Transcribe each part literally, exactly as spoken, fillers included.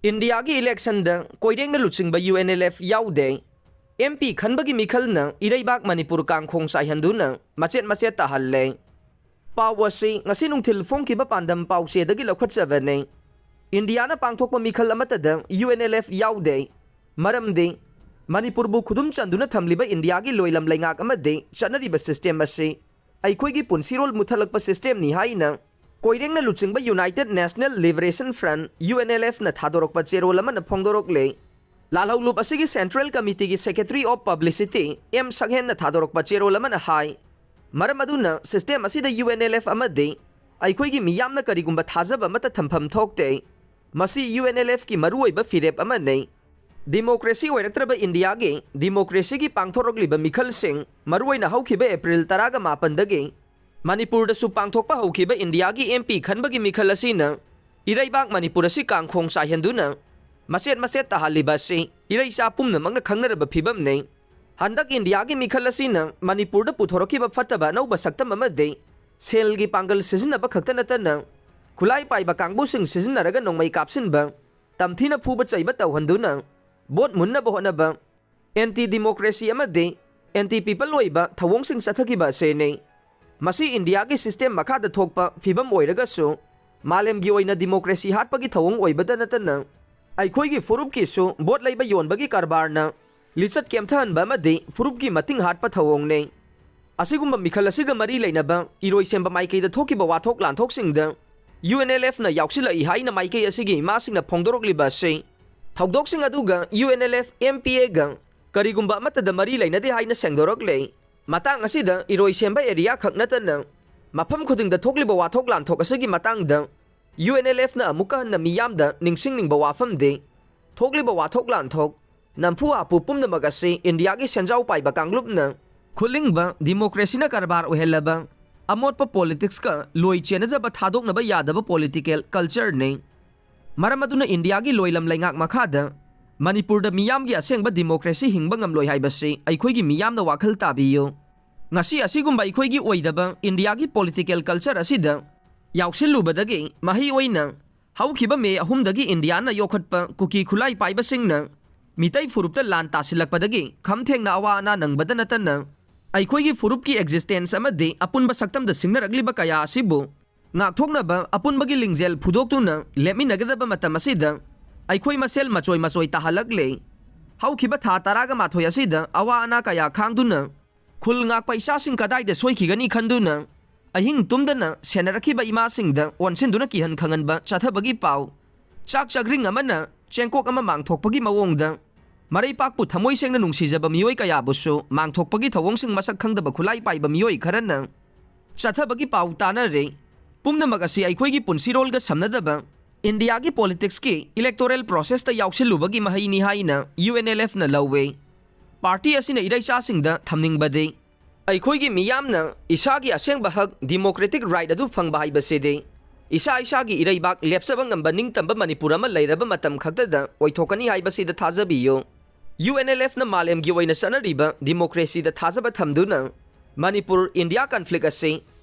ꯏꯟꯗꯤꯌꯥꯒꯤ ꯏꯂꯦꯛꯁꯟꯗ ꯀꯣꯏꯔꯦꯡꯅ ꯂꯨꯆꯤꯡꯕ U N L F ꯌꯥꯎꯗꯦ꯫ ꯑꯦꯝ ꯄꯤ ꯈꯟꯕꯒꯤ ꯃꯤꯈꯜꯅ ꯏꯔꯩꯕꯥꯛ ꯃꯅꯤꯄꯨꯔ ꯀꯥꯡꯈꯣꯡ ꯆꯥꯏꯍꯟꯗꯨꯅ ꯃꯆꯦꯠ ꯃꯆꯦꯠ ꯇꯥꯍꯜꯂꯦ꯫ ꯄꯥꯎ ꯑꯁꯤ ꯉꯁꯤ ꯅꯨꯡꯊꯤꯜ ꯐꯣꯡꯈꯤꯕ ꯄꯥꯟꯗꯝ ꯄꯥꯎꯆꯦꯗꯒꯤ ꯂꯧꯈꯠꯆꯕꯅꯤ꯫ ꯏꯟꯗꯤꯌꯥꯅ ꯄꯥꯡꯊꯣꯛꯄ ꯃꯤꯈꯜ ꯑꯃꯠꯇꯗ ꯌꯨ ꯑꯦꯟ ꯑꯦꯜ ꯑꯦꯐ ꯌꯥꯎꯗꯦ꯫ ꯃꯔꯝꯗꯤ ꯃꯅꯤꯄꯨꯔꯕꯨ ꯈꯨꯗꯨꯝ ꯆꯟꯗꯨꯅ ꯊꯝꯂꯤꯕ ꯏꯟꯗꯤꯌꯥꯒꯤ ꯂꯣꯏꯂꯝ ꯂꯩꯉꯥꯛ ꯑꯃꯗꯤ ꯆꯠꯅꯔꯤꯕ ꯁꯤꯁꯇꯦꯝ ꯑꯁꯤ ꯑꯩꯈꯣꯏꯒꯤ ꯄꯨꯟꯁꯤꯔꯣꯜ ꯃꯨꯊꯠꯂꯛꯄ ꯁꯤꯁꯇꯦꯝꯅꯤ ꯍꯥꯏꯅ ꯀꯣꯏꯔꯦꯡꯅ ꯂꯨꯆꯤꯡꯕ united national liberation front, U N L ꯑꯦꯐꯅ ꯊꯥꯗꯣꯔꯛꯄ ꯆꯦꯔꯣꯜ ꯑꯃꯅ ꯐꯣꯡꯗꯣꯔꯛꯂꯦ꯫ ꯂꯥꯜꯍꯧꯂꯨꯞ ꯑꯁꯤꯒꯤ ꯁꯦꯟꯇ꯭ꯔꯦꯜ ꯀꯃꯤꯇꯤꯒꯤ ꯁꯦꯀ꯭ꯔꯦꯇꯔꯤ ꯑꯣꯐ ꯄꯕ꯭ꯂꯤꯁꯤꯇꯤ ꯑꯦꯝ ꯁꯛꯍꯦꯟꯅ ꯊꯥꯗꯣꯔꯛꯄ ꯆꯦꯔꯣꯜ ꯑꯃꯅ ꯍꯥꯏ, ꯃꯔꯝ ꯑꯗꯨꯅ ꯁꯤꯁꯇꯦꯝ ꯑꯁꯤꯗ ꯌꯨ ꯑꯦꯟ ꯑꯦꯜ ꯑꯦꯐ ꯑꯃꯗꯤ ꯑꯩꯈꯣꯏꯒꯤ ꯃꯤꯌꯥꯝꯅ ꯀꯔꯤꯒꯨꯝꯕ ꯊꯥꯖꯕ ꯑꯃꯠꯇ ꯊꯝꯐꯝ ꯊꯣꯛꯇꯦ꯫ ꯃꯁꯤ ꯌꯨ ꯑꯦꯟ ꯑꯦꯜ ꯑꯦꯐꯀꯤ ꯃꯔꯨꯑꯣꯏꯕ ꯐꯤꯔꯦꯞ ꯑꯃꯅꯤ꯫ ꯗꯤꯃꯣꯀ꯭ꯔꯦꯁꯤ ꯑꯣꯏꯔꯛꯇ꯭ꯔꯕ ꯏꯟꯗꯤꯌꯥꯒꯤ ꯗꯤꯃꯣꯀ꯭ꯔꯦꯁꯤꯒꯤ ꯄꯥꯡꯊꯣꯔꯛꯂꯤꯕ ꯃꯤꯈꯜꯁꯤꯡ, ꯃꯔꯨꯑꯣꯏꯅ ꯍꯧꯈꯤꯕ ꯑꯦꯄ꯭ꯔꯤꯜ ꯇꯔꯥꯒ ꯃꯥꯄꯟꯗꯒꯤ ꯃꯅꯤꯄꯨꯔꯗꯁꯨ ꯄꯥꯡꯊꯣꯛꯄ ꯍꯧꯈꯤꯕ ꯏꯟꯗꯤꯌꯥꯒꯤ ꯑꯦꯝ ꯄꯤ ꯈꯟꯕꯒꯤ ꯃꯤꯈꯜ ꯑꯁꯤꯅ ꯏꯔꯩꯕꯥꯛ ꯃꯅꯤꯄꯨꯔ ꯑꯁꯤ ꯀꯥꯡꯈꯣꯡ ꯆꯥꯏꯍꯟꯗꯨꯅ ꯃꯆꯦꯠ ꯃꯆꯦꯠ ꯇꯥꯍꯜꯂꯤꯕ ꯑꯁꯤ ꯏꯔꯩꯆꯥ ꯄꯨꯝꯅꯃꯛꯅ ꯈꯪꯅꯔꯕ ꯐꯤꯕꯝꯅꯤ꯫ ꯍꯟꯗꯛ ꯏꯟꯗꯤꯌꯥꯒꯤ ꯃꯤꯈꯜ ꯑꯁꯤꯅ ꯃꯅꯤꯄꯨꯔꯗ ꯄꯨꯊꯣꯔꯛꯈꯤꯕ ꯐꯠꯇꯕ ꯑꯅꯧꯕ ꯁꯛꯇꯝ ꯑꯃꯗꯤ ꯁꯦꯜꯒꯤ ꯄꯥꯡꯒꯜ ꯁꯤꯖꯤꯟꯅꯕ ꯈꯛꯇ ꯅꯠꯇꯅ ꯈꯨꯠꯂꯥꯏ ꯄꯥꯏꯕ ꯀꯥꯡꯕꯨꯁꯤꯡ ꯁꯤꯖꯤꯟꯅꯔꯒ ꯅꯣꯡꯃꯩ ꯀꯥꯞꯁꯤꯟꯕ, ꯇꯝꯊꯤꯅ ꯐꯨꯕ ꯆꯩꯕ ꯇꯧꯍꯟꯗꯨꯅ ꯚꯣꯠ ꯃꯨꯟꯅꯕ ꯍꯣꯠꯅꯕ, ꯑꯦꯟꯇꯤ ꯗꯤꯃꯣꯀ꯭ꯔꯦꯁꯤ ꯑꯃꯗꯤ ꯑꯦꯟꯇꯤ ꯄꯤꯄꯜ ꯑꯣꯏꯕ ꯊꯧꯑꯣꯡꯁꯤꯡ ꯆꯠꯊꯈꯤꯕ ꯑꯁꯤꯅꯤ꯫ ꯃꯁꯤ ꯏꯟꯗꯤꯌꯥꯒꯤ ꯁꯤꯁꯇꯦꯝ ꯃꯈꯥꯗ ꯊꯣꯛꯄ ꯐꯤꯕꯝ ꯑꯣꯏꯔꯒꯁꯨ, ꯃꯥꯂꯦꯝꯒꯤ ꯑꯣꯏꯅ ꯗꯤꯃꯣꯀ꯭ꯔꯦꯁꯤ ꯍꯥꯠꯄꯒꯤ ꯊꯧꯑꯣꯡ ꯑꯣꯏꯕꯇ ꯅꯠꯇꯅ, ꯑꯩꯈꯣꯏꯒꯤ ꯐꯨꯔꯨꯞꯀꯤꯁꯨ ꯚꯣꯠ ꯂꯩꯕ ꯌꯣꯟꯕꯒꯤ ꯀꯔꯕꯥꯔꯅ ꯂꯤꯆꯠ ꯀꯦꯝꯊꯍꯟꯕ ꯑꯃꯗꯤ ꯐꯨꯔꯨꯞꯀꯤ ꯃꯇꯤꯡ ꯍꯥꯠꯄ ꯊꯧꯑꯣꯡꯅꯤ꯫ ꯑꯁꯤꯒꯨꯝꯕ ꯃꯤꯈꯜ ꯑꯁꯤꯒ ꯃꯔꯤ ꯂꯩꯅꯕ ꯏꯔꯣꯏꯁꯦꯝꯕ ꯃꯥꯏꯀꯩꯗ ꯊꯣꯛꯈꯤꯕ ꯋꯥꯊꯣꯛ ꯂꯥꯟꯊꯣꯛꯁꯤꯡꯗ ꯌꯨ ꯑꯦꯟ ꯑꯦꯜ ꯑꯦꯐꯅ ꯌꯥꯎꯁꯤꯜꯂꯛꯏ ꯍꯥꯏꯅ ꯃꯥꯏꯀꯩ ꯑꯁꯤꯒꯤ ꯏꯃꯥꯁꯤꯡꯅ ꯐꯣꯡꯗꯣꯔꯛꯂꯤꯕ ꯑꯁꯤ ꯊꯧꯗꯣꯛꯁꯤꯡ ꯑꯗꯨꯒ U N L F M P ꯑꯦꯒ ꯀꯔꯤꯒꯨꯝꯕ ꯑꯃꯠꯇꯗ ꯃꯔꯤ ꯂꯩꯅꯗꯦ ꯍꯥꯏꯅ ꯁꯦꯡꯗꯣꯔꯛꯂꯦ꯫ ꯃꯇꯥꯡ ꯑꯁꯤꯗ ꯏꯔꯣꯏꯁꯦꯝꯕ ꯑꯦꯔꯤꯌꯥ ꯈꯛ ꯅꯠꯇꯅ ꯃꯐꯝ ꯈꯨꯗꯤꯡꯗ ꯊꯣꯛꯂꯤꯕ ꯋꯥꯊꯣꯛ ꯂꯥꯟꯊꯣꯛ ꯑꯁꯤꯒꯤ ꯃꯇꯥꯡꯗ ꯌꯨ ꯑꯦꯟ ꯑꯦꯜ ꯑꯦꯐꯅ ꯑꯃꯨꯛꯀ ꯍꯟꯅ ꯃꯤꯌꯥꯝꯗ ꯅꯤꯡꯁꯤꯡꯅꯤꯡꯕ ꯋꯥꯐꯝꯗꯤ, ꯊꯣꯛꯂꯤꯕ ꯋꯥꯊꯣꯛ ꯂꯥꯟꯊꯣꯛ, ꯅꯝꯐꯨ ꯍꯥꯐꯨ ꯄꯨꯝꯅꯃꯛ ꯑꯁꯤ ꯏꯟꯗꯤꯌꯥꯒꯤ ꯁꯦꯟꯖꯥꯎ ꯄꯥꯏꯕ ꯀꯥꯡꯂꯨꯞꯅ ꯈꯨꯂꯤꯡꯕ ꯗꯤꯃꯣꯀ꯭ꯔꯦꯁꯤꯅ ꯀꯔꯕꯥꯔ ꯑꯣꯏꯍꯜꯂꯕ ꯑꯃꯣꯠꯄ ꯄꯣꯂꯤꯇꯤꯛꯁꯀ ꯂꯣꯏ ꯆꯦꯟꯅꯖꯕ ꯊꯥꯗꯣꯛꯅꯕ ꯌꯥꯗꯕ ꯄꯣꯂꯤꯇꯤꯀꯦꯜ ꯀꯜꯆꯔꯅꯤ꯫ ꯃꯔꯝ ꯑꯗꯨꯅ ꯏꯟꯗꯤꯌꯥꯒꯤ ꯂꯣꯏꯂꯝ ꯂꯩꯉꯥꯛ ꯃꯈꯥꯗ ꯃꯅꯤꯄꯨꯔꯗ ꯃꯤꯌꯥꯝꯒꯤ ꯑꯁꯦꯡꯕ ꯗꯤꯃꯣꯀ꯭ꯔꯦꯁꯤ ꯍꯤꯡꯕ ꯉꯝꯂꯣꯏ ꯍꯥꯏꯕꯁꯤ ꯑꯩꯈꯣꯏꯒꯤ ꯃꯤꯌꯥꯝꯅ ꯋꯥꯈꯜ ꯇꯥꯕꯤꯌꯨ꯫ ꯉꯁꯤ ꯑꯁꯤꯒꯨꯝꯕ ꯑꯩꯈꯣꯏꯒꯤ ꯑꯣꯏꯗꯕ ꯏꯟꯗꯤꯌꯥꯒꯤ ꯄꯣꯂꯤꯇꯤꯀꯦꯜ ꯀꯜꯆꯔ ꯑꯁꯤꯗ ꯌꯥꯎꯁꯤꯜꯂꯨꯕꯗꯒꯤ ꯃꯍꯩ ꯑꯣꯏꯅ ꯍꯧꯈꯤꯕ ꯃꯦ ꯑꯍꯨꯝꯗꯒꯤ ꯏꯟꯗꯤꯌꯥꯅ ꯌꯣꯛꯈꯠꯄ ꯀꯨꯀꯤ ꯈꯨꯠꯂꯥꯏ ꯄꯥꯏꯕꯁꯤꯡꯅ ꯃꯤꯇꯩ ꯐꯨꯔꯨꯞꯇ ꯂꯥꯟ ꯇꯥꯁꯤꯜꯂꯛꯄꯗꯒꯤ ꯈꯝ ꯊꯦꯡꯅ ꯑꯋꯥ ꯑꯅꯥ ꯅꯪꯕꯗ ꯅꯠꯇꯅ ꯑꯩꯈꯣꯏꯒꯤ ꯐꯨꯔꯨꯞꯀꯤ ꯑꯦꯛꯖꯤꯁꯇꯦꯟꯁ ꯑꯃꯗꯤ ꯑꯄꯨꯟꯕ ꯁꯛꯇꯝꯗ ꯁꯤꯡꯅꯔꯛꯂꯤꯕ ꯀꯌꯥ ꯑꯁꯤꯕꯨ ꯉꯥꯛꯊꯣꯛꯅꯕ ꯑꯄꯨꯟꯕꯒꯤ ꯂꯤꯡꯖꯦꯜ ꯐꯨꯗꯣꯛꯇꯨꯅ ꯂꯦꯞꯃꯤꯟꯅꯒꯗꯕ ꯃꯇꯝ ꯑꯁꯤꯗ ꯑꯩꯈꯣꯏ ꯃꯁꯦꯜ ꯃꯆꯣꯏ ꯃꯆꯣꯏ ꯇꯥꯍꯜꯂꯛꯂꯦ꯫ ꯍꯧꯈꯤꯕ ꯊꯥ ꯇꯔꯥꯒ ꯃꯥꯊꯣꯏ ꯑꯁꯤꯗ ꯑꯋꯥ ꯑꯅꯥ ꯀꯌꯥ ꯈꯥꯡꯗꯨꯅ ꯈꯨꯜ ꯉꯥꯛꯄ ꯏꯆꯥꯁꯤꯡ ꯀꯗꯥꯏꯗ ꯁꯣꯏꯈꯤꯒꯅꯤ ꯈꯟꯗꯨꯅ ꯑꯍꯤꯡ ꯇꯨꯝꯗꯅ ꯁꯦꯟꯅꯔꯛꯈꯤꯕ ꯏꯃꯥꯁꯤꯡꯗ ꯑꯣꯟꯁꯤꯟꯗꯨꯅ ꯀꯤꯍꯟ ꯈꯪꯍꯟꯕ ꯆꯠꯊꯕꯒꯤ ꯄꯥꯎ, ꯆꯥꯛ ꯆꯥꯛꯔꯤꯡ ꯑꯃꯅ ꯆꯦꯡꯀꯣꯛ ꯑꯃ ꯃꯥꯡꯊꯣꯛꯄꯒꯤ ꯃꯑꯣꯡꯗ ꯃꯔꯩꯄꯥꯛꯄꯨ ꯊꯃꯣꯏ ꯁꯦꯡꯅ ꯅꯨꯡꯁꯤꯖꯕ ꯃꯤꯑꯣꯏ ꯀꯌꯥꯕꯨꯁꯨ ꯃꯥꯡꯊꯣꯛꯄꯒꯤ ꯊꯧꯑꯣꯡꯁꯤꯡ ꯃꯁꯛ ꯈꯪꯗꯕ ꯈꯨꯠꯂꯥꯏ ꯄꯥꯏꯕ ꯃꯤꯑꯣꯏ ꯈꯔꯅ ꯆꯠꯊꯕꯒꯤ ꯄꯥꯎ ꯇꯥꯅꯔꯦ꯫ ꯄꯨꯝꯅꯃꯛ ꯑꯁꯤ ꯑꯩꯈꯣꯏꯒꯤ ꯄꯨꯟꯁꯤꯔꯣꯜꯒ ꯁꯝꯅꯗꯕ ꯏꯟꯗꯤꯌꯥꯒꯤ ꯄꯣꯂꯤꯇꯤꯛꯁꯀꯤ ꯏꯂꯦꯛꯇꯣꯔꯦꯜ ꯄ꯭ꯔꯣꯁꯦꯁꯇ ꯌꯥꯎꯁꯤꯜꯂꯨꯕꯒꯤ ꯃꯍꯩꯅꯤ ꯍꯥꯏꯅ ꯌꯨ ꯑꯦꯟ ꯑꯦꯜ ꯑꯦꯐꯅ ꯂꯧꯋꯦ꯫ ꯄꯥꯔꯇꯤ ꯑꯁꯤꯅ ꯏꯔꯩꯆꯥꯁꯤꯡꯗ ꯊꯝꯅꯤꯡꯕꯗꯤ ꯑꯩꯈꯣꯏꯒꯤ ꯃꯤꯌꯥꯝꯅ ꯏꯁꯥꯒꯤ ꯑꯁꯦꯡꯕ ꯍꯛ, ꯗꯤꯃꯣꯀ꯭ꯔꯦꯇꯤꯛ ꯔꯥꯏꯠ ꯑꯗꯨ ꯐꯪꯕ ꯍꯥꯏꯕꯁꯤꯗꯤ ꯏꯁꯥ ꯏꯁꯥꯒꯤ ꯏꯔꯩꯕꯥꯛ ꯂꯦꯞꯆꯕ ꯉꯝꯕ ꯅꯤꯡꯇꯝꯕ ꯃꯅꯤꯄꯨꯔ ꯑꯃ ꯂꯩꯔꯕ ꯃꯇꯝ ꯈꯛꯇꯗ ꯑꯣꯏꯊꯣꯛꯀꯅꯤ ꯍꯥꯏꯕꯁꯤꯗ ꯊꯥꯖꯕꯤꯌꯨ꯫ ꯌꯨ ꯑꯦꯟ ꯑꯦꯜ ꯑꯦꯐꯅ ꯃꯥꯂꯦꯝꯒꯤ ꯑꯣꯏꯅ ꯆꯠꯅꯔꯤꯕ ꯗꯤꯃꯣꯀ꯭ꯔꯦꯁꯤꯗ ꯊꯥꯖꯕ ꯊꯝꯗꯨꯅ ꯃꯅꯤꯄꯨꯔ ꯏꯟꯗꯤꯌꯥ ꯀꯟꯐ꯭ꯂꯤꯛ ꯑꯁꯤ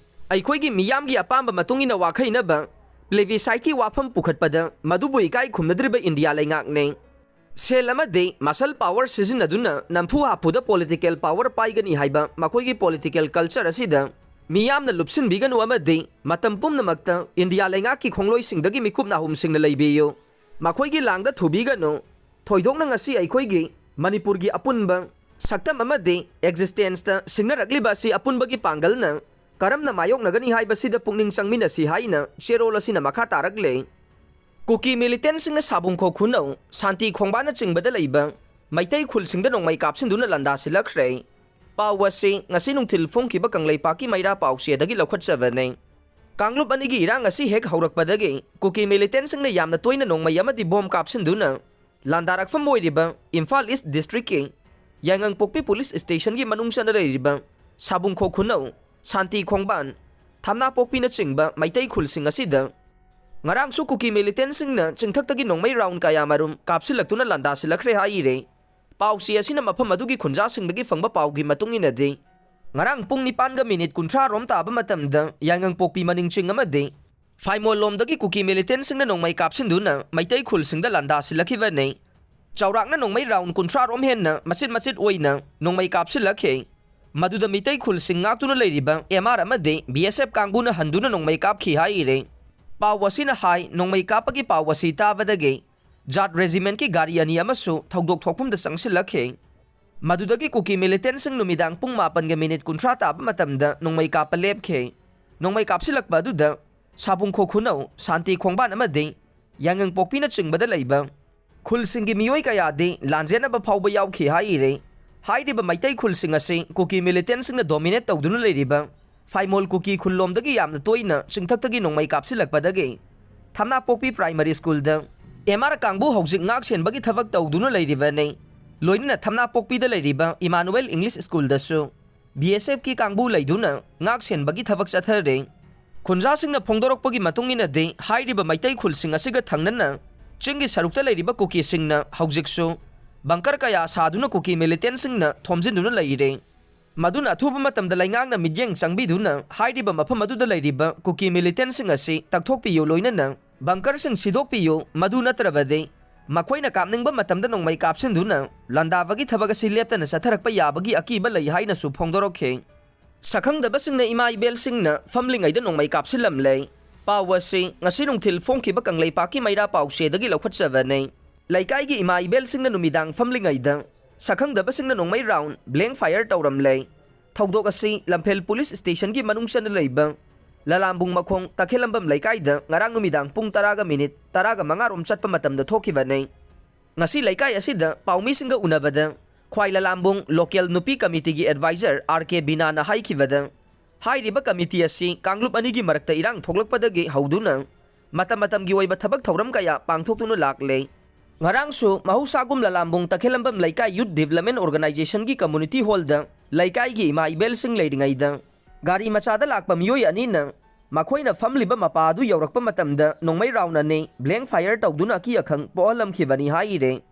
ꯑꯩꯈꯣꯏꯒꯤ ꯃꯤꯌꯥꯝꯒꯤ ꯑꯄꯥꯝꯕ ꯃꯇꯨꯡ ꯏꯟꯅ ꯋꯥꯈꯩꯅꯕ ꯄ꯭ꯂꯦꯕꯤꯁꯥꯏꯠꯀꯤ ꯋꯥꯐꯝ ꯄꯨꯈꯠꯄꯗ ꯃꯗꯨꯕꯨ ꯏꯀꯥꯏ ꯈꯨꯝꯅꯗ꯭ꯔꯤꯕ ꯏꯟꯗꯤꯌꯥ ꯂꯩꯉꯥꯛꯅꯤ꯫ ꯁꯦꯜ ꯑꯃꯗꯤ ꯃꯁꯜ ꯄꯥꯋꯔ ꯁꯤꯖꯤꯟꯅꯗꯨꯅ ꯅꯝꯐꯨ ꯍꯥꯐꯨꯗ ꯄꯣꯂꯤꯇꯤꯀꯦꯜ ꯄꯥꯋꯔ ꯄꯥꯏꯒꯅꯤ ꯍꯥꯏꯕ ꯃꯈꯣꯏꯒꯤ ꯄꯣꯂꯤꯇꯤꯀꯦꯜ ꯀꯜꯆꯔ ꯑꯁꯤꯗ ꯃꯤꯌꯥꯝꯅ ꯂꯨꯞꯁꯤꯟꯕꯤꯒꯅꯨ ꯑꯃꯗꯤ ꯃꯇꯝ ꯄꯨꯝꯅꯃꯛꯇ ꯏꯟꯗꯤꯌꯥ ꯂꯩꯉꯥꯛꯀꯤ ꯈꯣꯡꯂꯣꯏꯁꯤꯡꯗꯒꯤ ꯃꯤꯀꯨꯞ ꯅꯥꯍꯨꯝꯁꯤꯡꯅ ꯂꯩꯕꯤꯌꯨ꯫ ꯃꯈꯣꯏꯒꯤ ꯂꯥꯡꯗ ꯊꯨꯕꯤꯒꯅꯨ꯫ ꯊꯣꯏꯗꯣꯛꯅ ꯉꯁꯤ ꯑꯩꯈꯣꯏꯒꯤ ꯃꯅꯤꯄꯨꯔꯒꯤ ꯑꯄꯨꯟꯕ ꯁꯛꯇꯝ ꯑꯃꯗꯤ ꯑꯦꯛꯖꯤꯁꯇꯦꯟꯁꯇ ꯁꯤꯡꯅꯔꯛꯂꯤꯕ ꯑꯁꯤ ꯑꯄꯨꯟꯕꯒꯤ ꯄꯥꯡꯒꯜꯅ ꯀꯔꯝꯅ ꯃꯥꯌꯣꯛꯅꯒꯅꯤ ꯍꯥꯏꯕꯁꯤꯗ ꯄꯨꯛꯅꯤꯡ ꯆꯪꯃꯤꯟꯅꯁꯤ ꯍꯥꯏꯅ ꯆꯦꯔꯣꯜ ꯑꯁꯤꯅ ꯃꯈꯥ ꯇꯥꯔꯛꯂꯦ꯫ ꯀꯨꯀꯤ ꯃꯤꯂꯤꯇꯦꯟꯁꯤꯡꯅ ꯁꯥꯕꯨꯡꯈꯣꯛ ꯈꯨꯅꯧ, ꯁꯥꯟꯇꯤ ꯈꯣꯡꯕꯥꯟꯅꯆꯤꯡꯕꯗ ꯂꯩꯕ ꯃꯩꯇꯩ ꯈꯨꯜꯁꯤꯡꯗ ꯅꯣꯡꯃꯩ ꯀꯥꯞꯁꯤꯟꯗꯨꯅ ꯂꯥꯟꯗꯥꯁꯤꯜꯂꯛꯈ꯭ꯔꯦ꯫ ꯄꯥꯎ ꯑꯁꯤ ꯉꯁꯤ ꯅꯨꯡꯊꯤꯜ ꯐꯣꯡꯈꯤꯕ ꯀꯪꯂꯩꯄꯥꯛꯀꯤ ꯃꯩꯔꯥ ꯄꯥꯎꯆꯦꯗꯒꯤ ꯂꯧꯈꯠꯆꯕꯅꯤ꯫ ꯀꯥꯡꯂꯨꯞ ꯑꯅꯤꯒꯤ ꯏꯔꯥꯡ ꯑꯁꯤ ꯍꯦꯛ ꯍꯧꯔꯛꯄꯗꯒꯤ ꯀꯨꯀꯤ ꯃꯤꯂꯤꯇꯦꯟꯁꯤꯡꯅ ꯌꯥꯝꯅ ꯇꯣꯏꯅ ꯅꯣꯡꯃꯩ ꯑꯃꯗꯤ ꯕꯣꯝ ꯀꯥꯞꯁꯤꯟꯗꯨꯅ ꯂꯥꯟꯗꯥꯔꯛꯐꯝ ꯑꯣꯏꯔꯤꯕ ꯏꯝꯐꯥꯜ ꯏꯁ ꯗꯤꯁꯇ꯭ꯔꯤꯛꯀꯤ ꯌꯥꯏꯉꯪꯄꯣꯛꯄꯤ ꯄꯨꯂꯤꯁ ꯁ꯭ꯇꯦꯁꯟꯒꯤ ꯃꯅꯨꯡ ꯆꯟꯅ ꯂꯩꯔꯤꯕ ꯁꯥꯕꯨꯡꯈꯣꯛ ꯈꯨꯅꯧ, ꯁꯥꯟꯇꯤ ꯈꯣꯡꯕꯥꯟ, ꯊꯝꯅꯥꯄꯣꯛꯄꯤꯅꯆꯤꯡꯕ ꯃꯩꯇꯩ ꯈꯨꯜꯁꯤꯡ ꯑꯁꯤꯗ ꯉꯔꯥꯡꯁꯨ ꯀꯨꯀꯤ ꯃꯤꯂꯤꯇꯦꯟꯁꯤꯡꯅ ꯆꯤꯡꯊꯛꯇꯒꯤ ꯅꯣꯡꯃꯩ ꯔꯥꯎꯟ ꯀꯌꯥꯃꯔꯨꯝ ꯀꯥꯞꯁꯤꯜꯂꯛꯇꯨꯅ ꯂꯥꯟꯗꯥꯁꯤꯜꯂꯛꯈ꯭ꯔꯦ ꯍꯥꯏꯔꯦ꯫ ꯄꯥꯎꯆꯦ ꯑꯁꯤꯅ ꯃꯐꯝ ꯑꯗꯨꯒꯤ ꯈꯨꯟꯖꯥꯁꯤꯡꯗꯒꯤ ꯐꯪꯕ ꯄꯥꯎꯒꯤ ꯃꯇꯨꯡ ꯏꯟꯅꯗꯤ, ꯉꯔꯥꯡ ꯄꯨꯡ ꯅꯤꯄꯥꯟꯒ ꯃꯤꯅꯤꯠ ꯀꯨꯟꯊ꯭ꯔꯥ ꯔꯣꯝ ꯇꯥꯕ ꯃꯇꯝꯗ ꯌꯥꯏꯉꯪꯄꯣꯛꯄꯤ ꯃꯅꯤꯡ ꯆꯤꯡ ꯑꯃꯗꯤ ꯐꯥꯏꯃꯣꯜ ꯂꯣꯝꯗꯒꯤ ꯀꯨꯀꯤ ꯃꯤꯂꯤꯇꯦꯟꯁꯤꯡꯅ ꯅꯣꯡꯃꯩ ꯀꯥꯞꯁꯤꯟꯗꯨꯅ ꯃꯩꯇꯩ ꯈꯨꯜꯁꯤꯡꯗ ꯂꯥꯟꯗꯥꯁꯤꯜꯂꯛꯈꯤꯕꯅꯤ꯫ ꯆꯥꯎꯔꯥꯛꯅ ꯅꯣꯡꯃꯩ ꯔꯥꯎꯟ ꯀꯨꯟꯊ꯭ꯔꯥ ꯔꯣꯝ ꯍꯦꯟꯅ ꯃꯆꯤꯠ ꯃꯆꯤꯠ ꯑꯣꯏꯅ ꯅꯣꯡꯃꯩ ꯀꯥꯞꯁꯤꯜꯂꯛꯈꯤ꯫ ꯃꯗꯨꯗ ꯃꯤꯇꯩ ꯈꯨꯜꯁꯤꯡ ꯉꯥꯛꯇꯨꯅ ꯂꯩꯔꯤꯕ ꯑꯦꯝ ꯑꯥꯔ ꯑꯃꯗꯤ ꯕꯤ ꯑꯦꯁ ꯑꯦꯐ ꯀꯥꯡꯕꯨꯅ ꯍꯟꯗꯨꯅ ꯅꯣꯡꯃꯩ ꯀꯥꯞꯈꯤ ꯍꯥꯏꯔꯦ꯫ ꯄꯥꯎ ꯑꯁꯤꯅ ꯍꯥꯏ, ꯅꯣꯡꯃꯩ ꯀꯥꯞꯄꯒꯤ ꯄꯥꯎ ꯑꯁꯤ ꯇꯥꯕꯗꯒꯤ ꯖꯥꯠ ꯔꯦꯖꯤꯃꯦꯟꯠꯀꯤ ꯒꯥꯔꯤ ꯑꯅꯤ ꯑꯃꯁꯨ ꯊꯧꯗꯣꯛ ꯊꯣꯛꯐꯝꯗ ꯆꯪꯁꯤꯜꯂꯛꯈꯤ꯫ ꯃꯗꯨꯗꯒꯤ ꯀꯨꯀꯤ ꯃꯤꯂꯤꯇꯦꯟꯁꯤꯡ ꯅꯨꯃꯤꯗꯥꯡ ꯄꯨꯡ ꯃꯥꯄꯟꯒ ꯃꯤꯅꯤꯠ ꯀꯨꯟꯊ꯭ꯔꯥ ꯇꯥꯕ ꯃꯇꯝꯗ ꯅꯣꯡꯃꯩ ꯀꯥꯞꯄ ꯂꯦꯞꯈꯤ꯫ ꯅꯣꯡꯃꯩ ꯀꯥꯞꯁꯤꯜꯂꯛꯄ ꯑꯗꯨꯗ ꯁꯥꯕꯨꯡꯈꯣꯛ ꯈꯨꯅꯧ, ꯁꯥꯟꯇꯤ ꯈꯣꯡꯕꯥꯟ ꯑꯃꯗꯤ ꯌꯥꯏꯉꯪꯄꯣꯛꯄꯤꯅꯆꯤꯡꯕꯗ ꯂꯩꯕ ꯈꯨꯜꯁꯤꯡꯒꯤ ꯃꯤꯑꯣꯏ ꯀꯌꯥꯗꯤ ꯂꯥꯟꯖꯦꯟꯅꯕ ꯐꯥꯎꯕ ꯌꯥꯎꯈꯤ ꯍꯥꯏꯔꯤ꯫ ꯍꯥꯏꯔꯤꯕ ꯃꯩꯇꯩ ꯈꯨꯜꯁꯤꯡ ꯑꯁꯤ ꯀꯨꯀꯤ ꯃꯤꯂꯤꯇꯦꯟꯁꯤꯡꯅ ꯗꯣꯃꯤꯅꯦꯠ ꯇꯧꯗꯨꯅ ꯂꯩꯔꯤꯕ ꯐꯥꯏꯃꯣꯜ ꯀꯨꯀꯤ ꯈꯨꯜꯂꯣꯝꯗꯒꯤ ꯌꯥꯝꯅ ꯇꯣꯏꯅ ꯆꯤꯡꯊꯛꯇꯒꯤ ꯅꯣꯡꯃꯩ ꯀꯥꯞꯁꯤꯜꯂꯛꯄꯗꯒꯤ ꯊꯝꯅꯥꯄꯣꯛꯄꯤ ꯄ꯭ꯔꯥꯏꯃꯔꯤ ꯁ꯭ꯀꯨꯜꯗ ꯑꯦꯝ ꯑꯥꯔ ꯀꯥꯡꯕꯨ ꯍꯧꯖꯤꯛ ꯉꯥꯛ ꯁꯦꯟꯕꯒꯤ ꯊꯕꯛ ꯇꯧꯗꯨꯅ ꯂꯩꯔꯤꯕꯅꯤ꯫ ꯂꯣꯏꯅꯅ ꯊꯝꯅꯥꯄꯣꯛꯄꯤꯗ ꯂꯩꯔꯤꯕ ꯏꯃꯥꯅꯨꯋꯦꯜ ꯏꯪꯂꯤꯁ ꯁ꯭ꯀꯨꯜꯗꯁꯨ ꯕꯤ ꯑꯦꯁ ꯑꯦꯐꯀꯤ ꯀꯥꯡꯕꯨ ꯂꯩꯗꯨꯅ ꯉꯥꯛ ꯁꯦꯟꯕꯒꯤ ꯊꯕꯛ ꯆꯠꯊꯔꯤ꯫ ꯈꯨꯟꯖꯥꯁꯤꯡꯅ ꯐꯣꯡꯗꯣꯔꯛꯄꯒꯤ ꯃꯇꯨꯡ ꯏꯟꯅꯗꯤ, ꯍꯥꯏꯔꯤꯕ ꯃꯩꯇꯩ ꯈꯨꯜꯁꯤꯡ ꯑꯁꯤꯒ ꯊꯪꯅꯅ ꯆꯤꯡꯒꯤ ꯁꯔꯨꯛꯇ ꯂꯩꯔꯤꯕ ꯀꯨꯀꯤꯁꯤꯡꯅ ꯍꯧꯖꯤꯛꯁꯨ ꯕꯪꯀꯔ ꯀꯌꯥ ꯁꯥꯗꯨꯅ ꯀꯨꯀꯤ ꯃꯤꯂꯤꯇꯦꯟꯁꯤꯡꯅ ꯊꯣꯝꯖꯤꯟꯗꯨꯅ ꯂꯩꯔꯦ꯫ ꯃꯗꯨꯅ ꯑꯊꯨꯕ ꯃꯇꯝꯗ ꯂꯩꯉꯥꯛꯅ ꯃꯤꯠꯌꯦꯡ ꯆꯪꯕꯤꯗꯨꯅ ꯍꯥꯏꯔꯤꯕ ꯃꯐꯝ ꯑꯗꯨꯗ ꯂꯩꯔꯤꯕ ꯀꯨꯀꯤ ꯃꯤꯂꯤꯇꯦꯟꯁꯤꯡ ꯑꯁꯤ ꯇꯛꯊꯣꯛꯄꯤꯌꯨ, ꯂꯣꯏꯅꯅ ꯕꯪꯀꯔꯁꯤꯡ ꯁꯤꯗꯣꯛꯄꯤꯌꯨ, ꯃꯗꯨ ꯅꯠꯇ꯭ꯔꯕꯗꯤ ꯃꯈꯣꯏꯅ ꯀꯥꯞꯅꯤꯡꯕ ꯃꯇꯝꯗ ꯅꯣꯡꯃꯩ ꯀꯥꯞꯁꯤꯟꯗꯨꯅ ꯂꯥꯟꯗꯥꯕꯒꯤ ꯊꯕꯛ ꯑꯁꯤ ꯂꯦꯞꯇꯅ ꯆꯠꯊꯔꯛꯄ ꯌꯥꯕꯒꯤ ꯑꯀꯤꯕ ꯂꯩ ꯍꯥꯏꯅꯁꯨ ꯐꯣꯡꯗꯣꯔꯛꯈꯤ꯫ ꯁꯛꯈꯪꯗꯕꯁꯤꯡꯅ ꯏꯃꯥ ꯏꯕꯦꯜꯁꯤꯡꯅ ꯐꯝꯂꯤꯉꯩꯗ ꯅꯣꯡꯃꯩ ꯀꯥꯞꯁꯤꯜꯂꯝꯂꯦ꯫ ꯄꯥꯎ ꯑꯁꯤ ꯉꯁꯤ ꯅꯨꯡꯊꯤꯜ ꯐꯣꯡꯈꯤꯕ ꯀꯪꯂꯩꯄꯥꯛꯀꯤ ꯃꯩꯔꯥ ꯄꯥꯎꯆꯦꯗꯒꯤ ꯂꯧꯈꯠꯆꯕꯅꯤ꯫ ꯂꯩꯀꯥꯏꯒꯤ ꯏꯃꯥ ꯏꯕꯦꯜꯁꯤꯡꯅ ꯅꯨꯃꯤꯗꯥꯡ ꯐꯝꯂꯤꯉꯩꯗ ꯁꯛꯈꯪꯗꯕꯁꯤꯡꯅ ꯅꯣꯡꯃꯩ ꯔꯥꯎꯟ ꯕ꯭ꯂꯦꯡ ꯐꯥꯌꯔ ꯇꯧꯔꯝꯂꯦ꯫ ꯊꯧꯗꯣꯛ ꯑꯁꯤ ꯂꯝꯐꯦꯜ ꯄꯨꯂꯤꯁ ꯁ꯭ꯇꯦꯁꯟꯒꯤ ꯃꯅꯨꯡ ꯆꯟꯅ ꯂꯩꯕ ꯂꯂꯥꯝꯕꯨꯡ ꯃꯈꯣꯡ ꯇꯈꯦꯜꯂꯝꯕꯝ ꯂꯩꯀꯥꯏꯗ ꯉꯔꯥꯡ ꯅꯨꯃꯤꯗꯥꯡ ꯄꯨꯡ ꯇꯔꯥꯒ ꯃꯤꯅꯤꯠ ꯇꯔꯥꯒ ꯃꯉꯥ ꯔꯣꯝ ꯆꯠꯄ ꯃꯇꯝꯗ ꯊꯣꯛꯈꯤꯕꯅꯤ꯫ ꯉꯁꯤ ꯂꯩꯀꯥꯏ ꯑꯁꯤꯗ ꯄꯥꯎꯃꯤꯁꯤꯡꯒ ꯎꯅꯕꯗ ꯈ꯭ꯋꯥꯏ ꯂꯂꯥꯝꯕꯨꯡ ꯂꯣꯀꯦꯜ ꯅꯨꯄꯤ ꯀꯃꯤꯇꯤꯒꯤ ꯑꯦꯗꯚꯥꯏꯖꯔ ꯑꯥꯔ ꯀꯦ ꯕꯤꯅꯥꯅ ꯍꯥꯏꯈꯤꯕꯗ, ꯍꯥꯏꯔꯤꯕ ꯀꯃꯤꯇꯤ ꯑꯁꯤ ꯀꯥꯡꯂꯨꯞ ꯑꯅꯤꯒꯤ ꯃꯔꯛꯇ ꯏꯔꯥꯡ ꯊꯣꯛꯂꯛꯄꯗꯒꯤ ꯍꯧꯗꯨꯅ ꯃꯇꯝ ꯃꯇꯝꯒꯤ ꯑꯣꯏꯕ ꯊꯕꯛ ꯊꯧꯔꯝ ꯀꯌꯥ ꯄꯥꯡꯊꯣꯛꯇꯨꯅ ꯂꯥꯛꯂꯦ꯫ ꯉꯔꯥꯡꯁꯨ ꯃꯍꯧꯁꯥꯒꯨꯝ ꯂꯂꯥꯝꯕꯨꯡ ꯇꯈꯦꯜꯂꯝꯕꯝ ꯂꯩꯀꯥꯏ ꯌꯨꯠ ꯗꯤꯕ꯭ꯂꯞꯃꯦꯟ ꯑꯣꯔꯒꯅꯥꯏꯖꯦꯁꯟꯒꯤ ꯀꯝꯃꯨꯅꯤꯇꯤ ꯍꯣꯜꯗ ꯂꯩꯀꯥꯏꯒꯤ ꯏꯃꯥ ꯏꯕꯦꯜꯁꯤꯡ ꯂꯩꯔꯤꯉꯩꯗ ꯒꯥꯔꯤ ꯃꯆꯥꯗ ꯂꯥꯛꯄ ꯃꯤꯑꯣꯏ ꯑꯅꯤꯅ ꯃꯈꯣꯏꯅ ꯐꯝꯂꯤꯕ ꯃꯄꯥ ꯑꯗꯨ ꯌꯧꯔꯛꯄ ꯃꯇꯝꯗ ꯅꯣꯡꯃꯩ ꯔꯥꯎꯟ ꯑꯅꯤ ꯕ꯭ꯂꯦꯡ ꯐꯥꯌꯔ ꯇꯧꯗꯨꯅ ꯑꯀꯤ ꯑꯈꯪ ꯄꯣꯛꯍꯜꯂꯝꯈꯤꯕꯅꯤ ꯍꯥꯏꯔꯦ꯫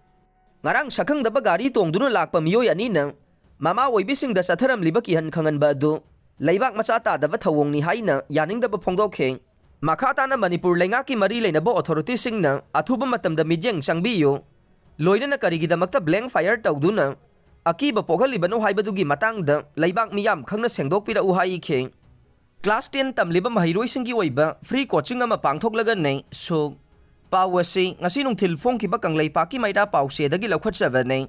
ꯉꯔꯥꯡ ꯁꯛꯈꯪꯗꯕ ꯒꯥꯔꯤ ꯇꯣꯡꯗꯨꯅ ꯂꯥꯛꯄ ꯃꯤꯑꯣꯏ ꯑꯅꯤꯅ ꯃꯃꯥ ꯑꯣꯏꯕꯤꯁꯤꯡꯗ ꯆꯠꯊꯔꯝꯂꯤꯕ ꯀꯤꯍꯟ ꯈꯪꯍꯟꯕ ꯑꯗꯨ ꯂꯩꯕꯥꯛ ꯃꯆꯥ ꯇꯥꯗꯕ ꯊꯧꯑꯣꯡꯅꯤ ꯍꯥꯏꯅ ꯌꯥꯅꯤꯡꯗꯕ ꯐꯣꯡꯗꯣꯛꯈꯤ꯫ ꯃꯈꯥ ꯇꯥꯅ ꯃꯅꯤꯄꯨꯔ ꯂꯩꯉꯥꯛꯀꯤ ꯃꯔꯤ ꯂꯩꯅꯕ ꯑꯣꯊꯣꯔꯤꯇꯤꯁꯤꯡꯅ ꯑꯊꯨꯕ ꯃꯇꯝꯗ ꯃꯤꯠꯌꯦꯡ ꯆꯪꯕꯤꯌꯨ, ꯂꯣꯏꯅꯅ ꯀꯔꯤꯒꯤꯗꯃꯛꯇ ꯕ꯭ꯂꯦꯡ ꯐꯥꯌꯔ ꯇꯧꯗꯨꯅ ꯑꯀꯤꯕ ꯄꯣꯛꯍꯜꯂꯤꯕꯅꯣ ꯍꯥꯏꯕꯗꯨꯒꯤ ꯃꯇꯥꯡꯗ ꯂꯩꯕꯥꯛ ꯃꯤꯌꯥꯝ ꯈꯪꯅ ꯁꯦꯡꯗꯣꯛꯄꯤꯔꯛꯎ ꯍꯥꯏꯈꯤ꯫ ꯀ꯭ꯂꯥꯁ ꯇꯦꯟ ꯇꯝꯂꯤꯕ ꯃꯍꯩꯔꯣꯏꯁꯤꯡꯒꯤ ꯑꯣꯏꯕ ꯐ꯭ꯔꯤ ꯀꯣꯆꯤꯡ ꯑꯃ ꯄꯥꯡꯊꯣꯛꯂꯒꯅꯤ ꯁꯨꯛ꯫ ꯄꯥꯎ ꯑꯁꯤ ꯉꯁꯤ ꯅꯨꯡꯊꯤꯜ ꯐꯣꯡꯈꯤꯕ ꯀꯪꯂꯩꯄꯥꯛꯀꯤ ꯃꯩꯔꯥ ꯄꯥꯎꯆꯦꯗꯒꯤ ꯂꯧꯈꯠꯆꯕꯅꯤ꯫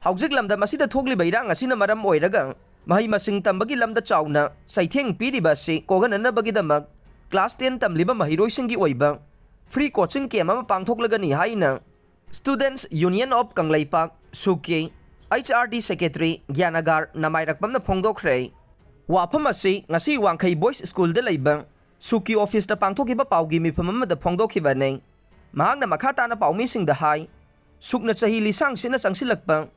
ꯍꯧꯖꯤꯛ ꯂꯝꯗꯝ ꯑꯁꯤꯗ ꯊꯣꯛꯂꯤꯕ ꯏꯔꯥꯡ ꯑꯁꯤꯅ ꯃꯔꯝ ꯑꯣꯏꯔꯒ ꯃꯍꯩ ꯃꯁꯤꯡ ꯇꯝꯕꯒꯤ ꯂꯝꯗ ꯆꯥꯎꯅ ꯆꯩꯊꯦꯡ ꯄꯤꯔꯤꯕ ꯑꯁꯤ ꯀꯣꯛꯍꯟꯅꯅꯕꯒꯤꯗꯃꯛ ꯀ꯭ꯂꯥꯁ ꯇꯦꯟ ꯇꯝꯂꯤꯕ ꯃꯍꯩꯔꯣꯏꯁꯤꯡꯒꯤ ꯑꯣꯏꯕ ꯐ꯭ꯔꯤ ꯀꯣꯆꯤꯡ ꯀꯦꯝ ꯑꯃ ꯄꯥꯡꯊꯣꯛꯂꯒꯅꯤ ꯍꯥꯏꯅ Students Union of ꯀꯪꯂꯩꯄꯥꯛ, ꯁꯨꯛꯀꯤ, ꯑꯩꯆ ꯑꯥꯔ ꯗꯤ ꯁꯦꯀ꯭ꯔꯦꯇꯔꯤ ꯒ꯭ꯌꯥꯅꯒꯥꯔ ꯅꯃꯥꯏꯔꯛꯄꯝꯅ ꯐꯣꯡꯗꯣꯛꯈ꯭ꯔꯦ꯫ ꯋꯥꯐꯝ ꯑꯁꯤ ꯉꯁꯤ ꯋꯥꯡꯈꯩ ꯕꯣꯏꯁ ꯁ꯭ꯀꯨꯜꯗ ꯂꯩꯕ ꯁꯨꯛꯀꯤ ꯑꯣꯐꯤꯁꯇ ꯄꯥꯡꯊꯣꯛꯈꯤꯕ ꯄꯥꯎꯒꯤ ꯃꯤꯐꯝ ꯑꯃꯗ ꯐꯣꯡꯗꯣꯛꯈꯤꯕꯅꯤ꯫ ꯃꯍꯥꯛꯅ ꯃꯈꯥ ꯇꯥꯅ ꯄꯥꯎꯃꯤꯁꯤꯡꯗ ꯍꯥꯏ, ꯁꯨꯛꯅ ꯆꯍꯤ ꯂꯤꯁꯥꯡꯁꯤꯠꯅ ꯆꯪꯁꯤꯜꯂꯛꯄ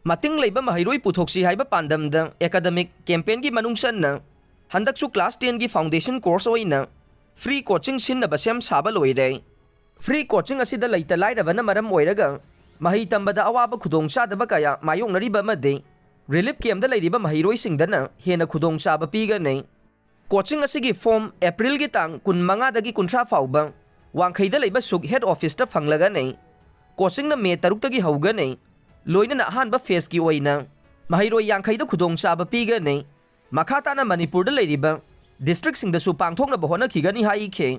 ꯃꯇꯤꯡ ꯂꯩꯕ ꯃꯍꯩꯔꯣꯏ ꯄꯨꯊꯣꯛꯁꯤ ꯍꯥꯏꯕ ꯄꯥꯟꯗꯝꯗ ꯑꯦꯀꯥꯗꯃꯤꯛ ꯀꯦꯝꯄꯦꯟꯒꯤ ꯃꯅꯨꯡ ꯆꯟꯅ ꯍꯟꯗꯛꯁꯨ ꯀ꯭ꯂꯥꯁ ꯇꯦꯟꯒꯤ ꯐꯥꯎꯟꯗꯦꯁꯟ ꯀꯣꯔꯁ ꯑꯣꯏꯅ ꯐ꯭ꯔꯤ ꯀꯣꯆꯤꯡ ꯁꯤꯟꯅꯕ ꯁꯦꯝ ꯁꯥꯕ ꯂꯣꯏꯔꯦ꯫ ꯐ꯭ꯔꯤ ꯀꯣꯆꯤꯡ ꯑꯁꯤꯗ ꯂꯩꯇ ꯂꯥꯏꯔꯕꯅ ꯃꯔꯝ ꯑꯣꯏꯔꯒ ꯃꯍꯩ ꯇꯝꯕꯗ ꯑꯋꯥꯕ ꯈꯨꯗꯣꯡꯆꯥꯗꯕ ꯀꯌꯥ ꯃꯥꯌꯣꯛꯅꯔꯤꯕ ꯑꯃꯗꯤ ꯔꯤꯂꯤꯐ ꯀꯦꯝꯗ ꯂꯩꯔꯤꯕ ꯃꯍꯩꯔꯣꯏꯁꯤꯡꯗꯅ ꯍꯦꯟꯅ ꯈꯨꯗꯣꯡꯆꯥꯕ ꯄꯤꯒꯅꯤ꯫ ꯀꯣꯆꯤꯡ ꯑꯁꯤꯒꯤ ꯐꯣꯔꯝ ꯑꯦꯄ꯭ꯔꯤꯜꯒꯤ ꯇꯥꯡ ꯀꯨꯟꯃꯉꯥꯗꯒꯤ ꯀꯨꯟꯊ꯭ꯔꯥ ꯐꯥꯎꯕ ꯋꯥꯡꯈꯩꯗ ꯂꯩꯕ ꯁꯨꯛ ꯍꯦꯗ ꯑꯣꯐꯤꯁꯇ ꯐꯪꯂꯒꯅꯤ꯫ ꯀꯣꯆꯤꯡꯅ ꯃꯦ ꯇꯔꯨꯛꯇꯒꯤ ꯍꯧꯒꯅꯤ꯫ ꯂꯣꯏꯅꯅ ꯑꯍꯥꯟꯕ ꯐꯦꯖꯀꯤ ꯑꯣꯏꯅ ꯃꯍꯩꯔꯣꯏ ꯌꯥꯡꯈꯩꯗ ꯈꯨꯗꯣꯡꯆꯥꯕ ꯄꯤꯒꯅꯤ꯫ ꯃꯈꯥ ꯇꯥꯅ ꯃꯅꯤꯄꯨꯔꯗ ꯂꯩꯔꯤꯕ ꯗꯤꯁꯇ꯭ꯔꯤꯛꯁꯤꯡꯗꯁꯨ ꯄꯥꯡꯊꯣꯛꯅꯕ ꯍꯣꯠꯅꯈꯤꯒꯅꯤ ꯍꯥꯏꯈꯤ꯫